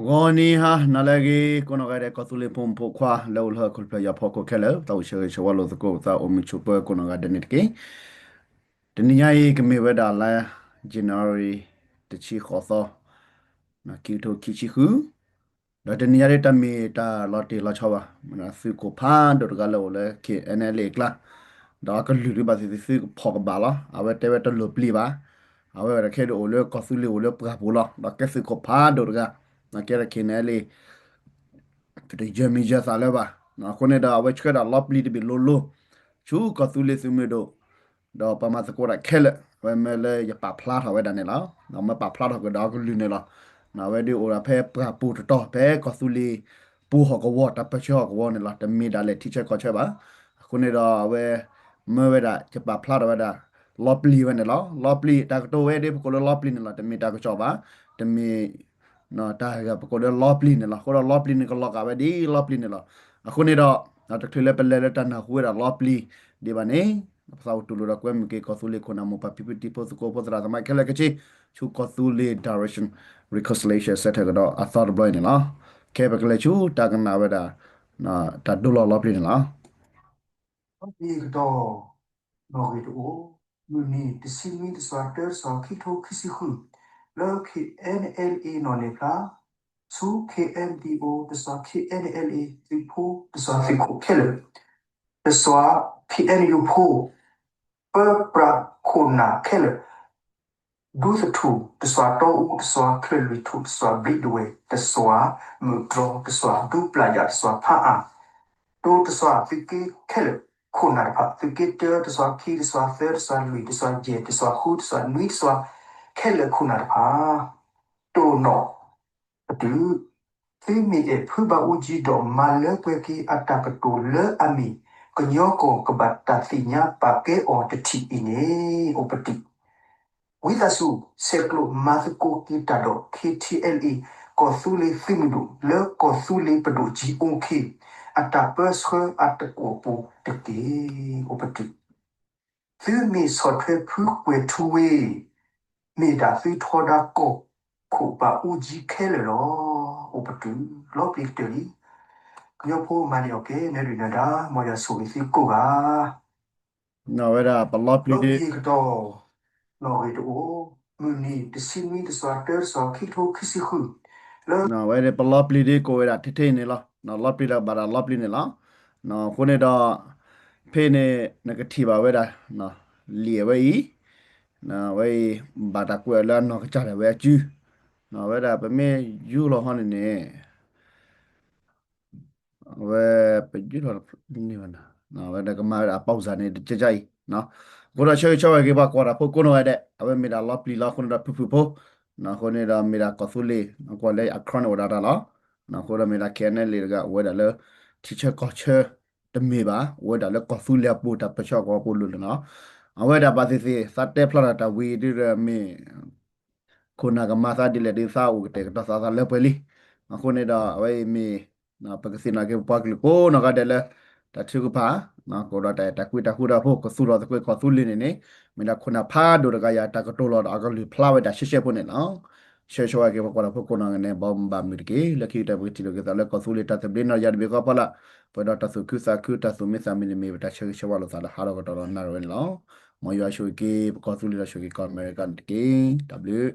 ဂီၤနံၤဟါနၤလၢအဂ့ၤ ကိးနီၢ်ဂၤဒဲး ကီၢ်သူလ့ၤဖိမုၣ်ဖိခွါ လၢအိၣ်လၢဟီၣ်ခိၣ်ဖျၢၣ်ယွၤဖီခိၣ်ခဲလၢာ် ပသးအိၣ်ဆၢဂ့ၤဆၢဝါလိာ်သကိး ပသးအိၣ်မုာ်ဆိးပၢၤကိးနီၢ်ဂၤဒဲးန့ၣ်တက့ၢ်. တနံၤညါအံၤ ကမ့ၢ်ဝဲဒၣ်လါ January တဆံဃိးသီ ခံကထိခံဆံဃု ဒီးတနံၤညါဒ်တမ့ၢ်တၢ်လီၤတံၢ်လီၤဆဲးဘၣ်, သုးခိၣ်ဖးဒိၣ်တဂၤလၢအိၣ်လၢ K N L A အကျါ, ဒီးအကလုၢ်ဒ်ဘၣ်သ့ၣ်သ့ၣ်သုကဖီၣ်ကဘၣ်လီၤ. အဝဲတဲဝဲတလိၣ်ပျံၤဘၣ်, အဝဲဝဲတခဲဒၣ်အိၣ်လၢကီၢ်သူလ့ၤအိၣ်လၢပှၢ်ပူၤလီၤ. ဒီးကဲသုးခိၣ်ဖးဒိၣ်တဂၤ, ကဲထီၣ် K N L A တယၢၤမံၤယၢၤသးလၢၤဘၣ်. အဃိန့ၣ်ဒီးအဝဲဆှၢဒၣ်လီပျံၤတဘ့ၣ်လိၤလိၤ ဆူကီၢ်သူလ့ၤသုးမုၢ်ဒိၣ် ဒီးပှၤမၤသကိးတၢ်ခဲလၢာ် အဝဲမၢလၢယပာ်ဖျါထီၣ်ဝဲဒၣ်န့ၣ်လီၤ. မၢပာ်ဖျါထီၣ်ကဒီးအကလုၢ်န့ၣ်လီၤ. အဝဲဒၣ်အိၣ်ဒၣ်ဖဲပှၢ်ပူၤတတီၤ ဖဲကီၢ်သူလ့ၤပူၤဟီၣ်ကဝီၤ တၢ်ပၢဆှၢဟီၣ်ကဝီၤန့ၣ်လီၤ. တမ့ၢ်ဒၣ်လဲာ်ထံဆၢကီၢ်ဆၢဘၣ်. အဃိန့ၣ်ဒီးအဝဲမၢဝဲဒၣ် ယပာ်ဖျါထီၣ်ဝဲဒၣ် လီပျံၤဝဲန့ၣ်လီၤ. လီပျံၤ တၢ်ကတိၤဝဲဒၣ်ပကိးလၢလီပျံၤန့ၣ်လီၤ. တမ့ၢ်တၢ်ကစီၣ်ဘၣ်, တမ့ၢ် တၢ်ဂၤပကိးလၢလီပျံၤန့ၣ်လီၤ. အဃိဒီးလီပျံၤန့ၣ်ကလီၤဂာ်ဝဲဒ်လီပျံၤန့ၣ်လီၤ. အဃိန့ၣ်ဒီး တချုးလၢပလဲၤလၢတၢ်နၢ်ဟူဝဲဒၣ်လီပျံၤဒံးဘၣ်န့ၣ် ပသးအိၣ်တူၢ်လိာ်ဒီးကွဲမုာ်က့ၤကီၢ်သူလ့ၤခိၣ်နၢ်မိၢ်ပၢ်ဖံဖုတံၤဖိသကိးဖိသရၣ်သမါခဲလၢာ်ခဲဆ့ ဆူကီၢ်သူလ့ၤ Direction Reconciliation Center ကဒီးအသီတဘျီအံၤန့ၣ်လီၤ. ခဲပကလဲၤဆူတၢ်ကနၣ်ဝဲဒၣ် တၢ်ဒိလီၤလီပျံၤန့ၣ်လီၤ. ကတီၢ် နီၣ်ဂံၢ်တအိၣ်, မုၢ်နံၤ တဆံနွံ တစွၤတၢ တစွၤခံကထိခံဆံဃု, လၢ K N L A နီၣ်န့ၢ်ဖျါ, ဆူ K N D O တစွၤ K N L A သုးဖိ တစွၤသုးခိၣ်ခဲလၢာ်, တစွၤ K N U ဖိ ပၢပြးခိၣ်နၢ်ခဲလၢာ် ဒူသထူၣ် တစွၤတီအူ တစွၤချၢၣ်လွံၢ်ထူၣ် တစွၤဘျံးဒဝဲၢ် တစွၤမုၢ်တြီ တစွၤဒူပျၢ်ယၣ် တစွၤဖးအၣ်, တိတစွၤသုးက့ခဲလၢာ်ခိၣ်နၢ်တဖၣ် သုးက့တၢ တစွၤခံ တစွၤသၢ တစွၤလွံၢ် တစွၤယဲၢ် တစွၤဃု တစွၤနွံ တစွၤခဲလၢာ်ခိၣ်နၢ်တဖၣ် တိၢ်နီၣ် ပတုာ်, သုမ့ၢ်အဲၣ်ဖုဘၣ်အူကၠံဒီးမၤလၢပှဲၤက့ၤအတၢ်ကတိၤလၢအမ့ၢ် ကညီကီၢ်ကဘၣ်တၢ်သ့ၣ်ညါပာ်ကဲအီၤတထံၣ်အံၤန့ၣ် အိၣ်ပတုာ်. ဝံသးစူၤ ဆဲးကျိးမၤသကိးက့ၤတၢ်ဒီး K T L A ကီၢ်သူလ့ၤသုးမုၢ်ဒိၣ် လၢကီၢ်သူလ့ၤပဒိၣ် G O K အတၢ်ပၢဆှၢအသကိးအပူၤတက့ၢ်. အိၣ်ပတုာ်. သုမ့ၢ်ဆီၣ်ထွဲဖုကွဲၤထူဝ့ မ့ၢ်ဒၣ်သုထီဒါကီၢ်ခိၣ်ဘၣ်အူကၠံခဲလၢာ်လီၤ. အိၣ်ပတုာ် လီၤပျံၤကတၢၢ်လံ. ကညီဖိမၤန့ၢ်အီၤက့ၤ နၢၤဒုၣ်နၢၤဒါ မ်ယွၤဆိၣ်ဂ့ၤသုကိးဂၤ ဝဲဒၣ်ပလီၤပျံၤဒ့ ကတီၢ် နီၣ်ဂံၢ်တအိၣ်, မုၢ်နံၤ တဆံနွံ တစွၤတၢ တစွၤခံကထိခံဆံဃု လၢ ဝဲဒၣ်ပလီၤပျံၤဒ့ကိးဝဲဒၣ်ထဲထဲအံၤန့ၣ်လီၤ. လီၤပျံၤဒီးဘၣ်တၢ်လီၤပျံၤန့ၣ်လီၤ. အဃိန့ၣ်ဒီး ဖဲန့ၣ် နကထံၣ်ဘၣ်ဝဲဒၣ် လံာ်အဝဲအံၤ, အဝဲအံၤ ဘၣ်တၢ်ကွဲးအီၤလၢအနီၢ်ကစၢ်ဒၣ်ဝဲအစု, ဝဲဒၣ်ပမ့ၢ်ယူၢ်လီၤဟီန့ၣ်န့ၣ် အဝဲပယူၢ်လီၤန့ၣ်ဘၣ်, ဝဲဒၣ်ကမၤဝဲဒၣ်အပီၢ်စၢ်န့ၣ် တကၢကၢအံၤ, အဃိဒီးဆၢဂ့ၤဆၢဝါက့ၤ ပှၤကွၢ်တၢ်ဖိကိးနီၢ်ဂၤဒဲး, အဝဲမ့ၢ်ဒၣ်လီၤပျံၤလီၤ အဃိန့ၣ်ဒီးဖုၣ်ဖုၣ်ဖိ, အဃိန့ၣ်ဒီးမ့ၢ်ဒၣ်ကီၢ်သူလ့ၤ ကွၢ်လၢ acronym အိၣ်ဒၣ်တၢ်လီၤ, အဃိဒီးမ့ၢ်ဒၣ် K N L A တဂၤ အိၣ်ဝဲဒၣ်လၢ ထံဆၢကီၢ်ဆၢ တမ့ၢ်ဘၣ်, အိၣ်ဝဲဒၣ်လၢကီၢ်သူလ့ၤအပူၤ တၢ်ပၢဆှၢကီၢ်ပူၤလိၤလိၤလီၤ. အဝဲဒၣ်ဘၣ်သ့ၣ်သ့ၣ် သးတဲဖျါထီၣ်တၢ်ဝံၤဒ်ဒီးမ့ၢ် ခိၣ်နၢ်ကမၤသးဒ်လဲၣ်ဒ် သးအိၣ်ကတဲာ်ကတီၤသးသးလၢပှဲၤလံ. အဃိန့ၣ်ဒီး အဝဲအံၤမ့ၢ် ပကသ့ၣ်နီၣ်က့ၤပပှၤကလုာ်ကိးနီၢ်ဂၤဒဲးလၢ တၢ်ထုကဖၣ် ကအိၣ်ဒီးတၢ်အဲၣ်တၢ်ကွံတၢ်ဃူတၢ်ဖိး ကသူၣ်ထီၣ်သကိးကီၢ်သူလ့ၤန့ၣ်န့ၣ် မ့ၢ်ဒၣ်ခိၣ်နၢ်ဖးဒိၣ်တဂၤယၤ တၢ်ကတိၤလီၤဒီးအကလုၢ်ဖျါဝဲဒၣ်ရှဲရှဲဖိန့ၣ်လီၤ. ဆၢဂ့ၤဆၢဝါက့ၤ ပှၤကွၢ်တၢ်ဖိကိးနီၢ်ဂၤဒဲးန့ၣ် ဘၣ်မူဘၣ်မုာ်တက့ၢ်. လၢခံကတၢၢ်ပကထံၣ်လိာ်က့ၤသးလၢကီၢ်သူလ့ၤတၢ်သဘျ့နီၢ်ယၤတဘ့ၣ်ဃီဖီလာ်, ပှဲၤဒီးတၢ်သူၣ်ခုသးခု တၢ်သူၣ်မံသးမုာ်န့ၣ်မ့ၢ်ပတၢ်ဆၢဂ့ၤဆၢဝါလိာ်သးလၢဟးထီၣ်ကတီၢ်ဒီးနၣ်ရံၣ်ဝဲန့ၣ်လီၤ. မ်ယွၤဆိၣ်ဂ့ၤက့ၤပကီၢ်သူလ့ၤဒီးဆိၣ်ဂ့ၤက့ၤကီၢ်အမဲရကၤန့ၣ်တက့ၢ်. တၢ်ဘျုး